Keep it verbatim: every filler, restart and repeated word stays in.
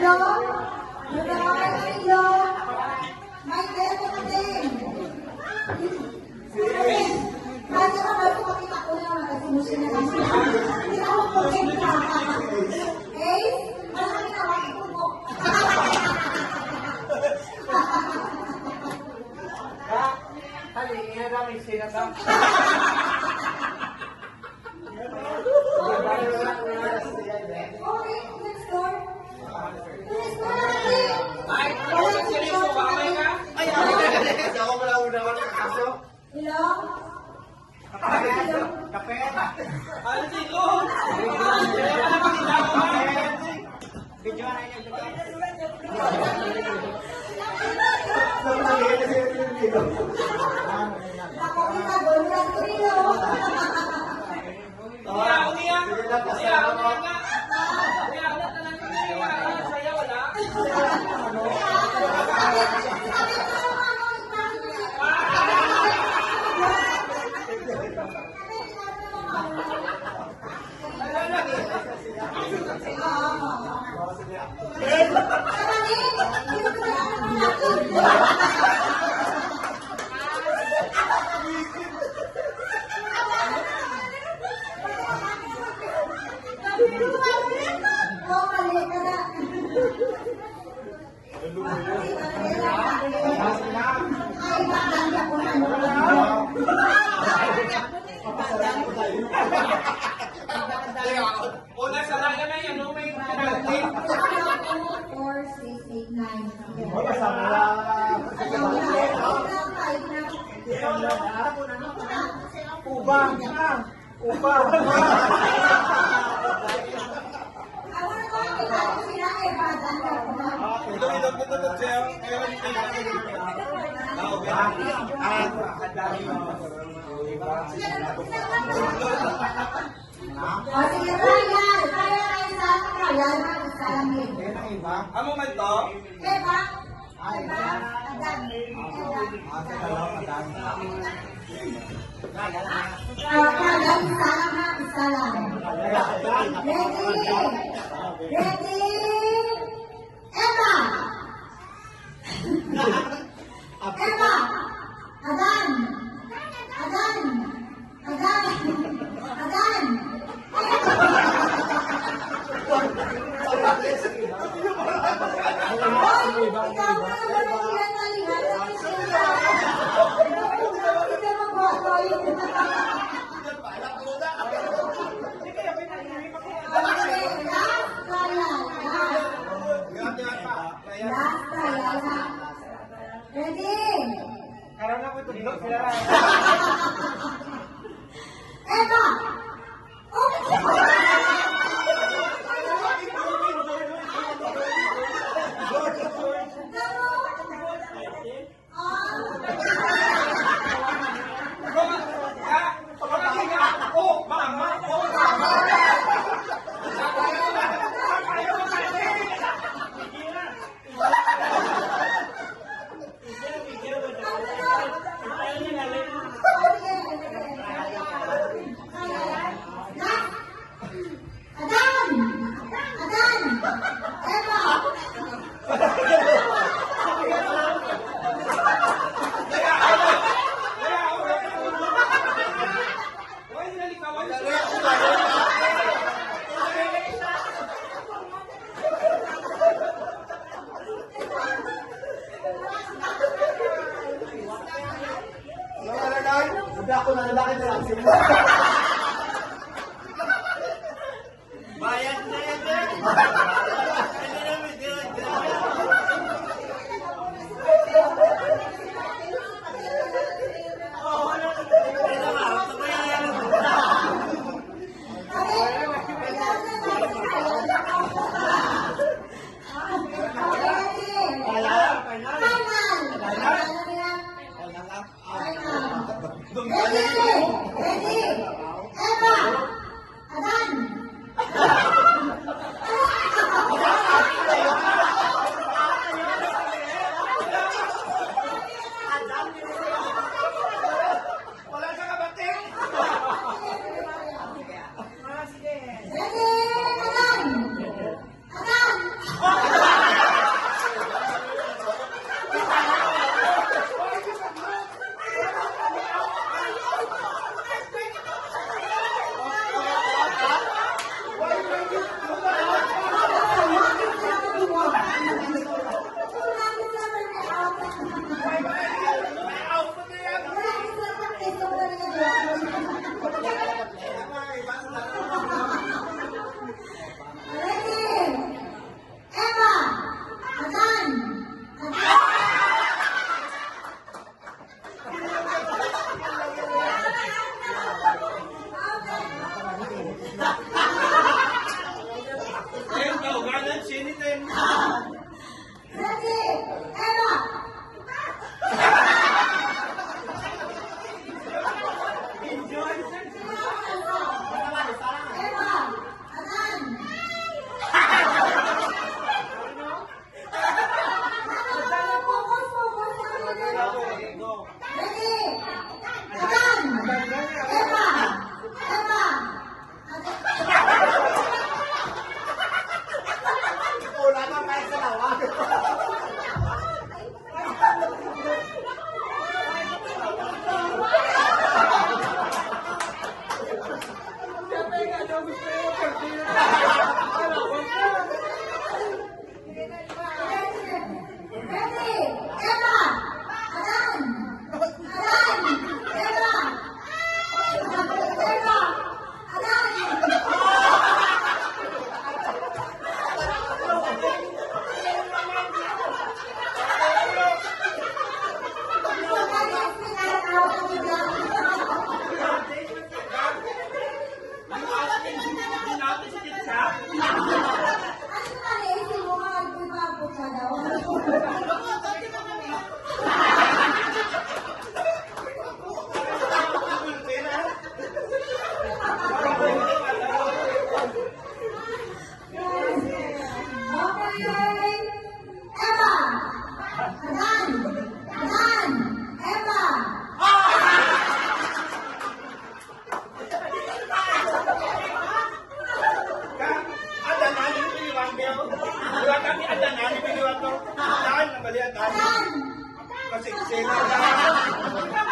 Hello? Hello? Hello? May test natin. Kasi ako, may pakita ko lang, magkasimusin na lang. Hindi ako po. Ace, wala kami na, wala ko po. Kali, iya kami sila ba? Okay, next door. Next door na kami. Ay, ako na sila yung sumamay ka? Ay, ako na sila yung sumamay ka? Hello? Kape. Ano si Lord? Video na yun. Ako kita, Don Rodrigo. Iya, umiya. Iya, umiya nga. Iya, umiya nga. Saya, wala. Una, sa laga na yan, no? May penalty. Four, six, eight, nine. Wala, sa mga Uba. Uba. Ito, ito, ito, ito, Jel. Kaya lang, ito, ito, ito. Ah, okay. Ah, O, sige, trial. Trial ang isa, trial ang isa lang yun. Amo man to? Eva. Ay, Eva. Adan. Eva. Ah, sa dalawa, Adan. Ah, trial, isa lang ha, isa lang. Ready? Ready? Eva! Eva! Adan! Adan! Adan! Adan! Hoy, ikaw na naman ang pinatalihan ng istorya. Hindi ka magwapo, eh. Last trial, last. Last trial, ha? Ready? Karon na ko tudlo sila. Eva! Ready? Emma! Emma! Adan! Focus, focus, focus. Ready? Adan! Emma! Emma! Wala na, kahit sa lawa. Ready? Emma! Adan! Adan! Emma! Emma! Adan! Okay. Emma! Adan! Adan! Emma! Ka, adanan yung piliwan, Bill. Wala kami adanan yung piliwan, no? Adan, nabali, adan. Adan! Masiksin, adan.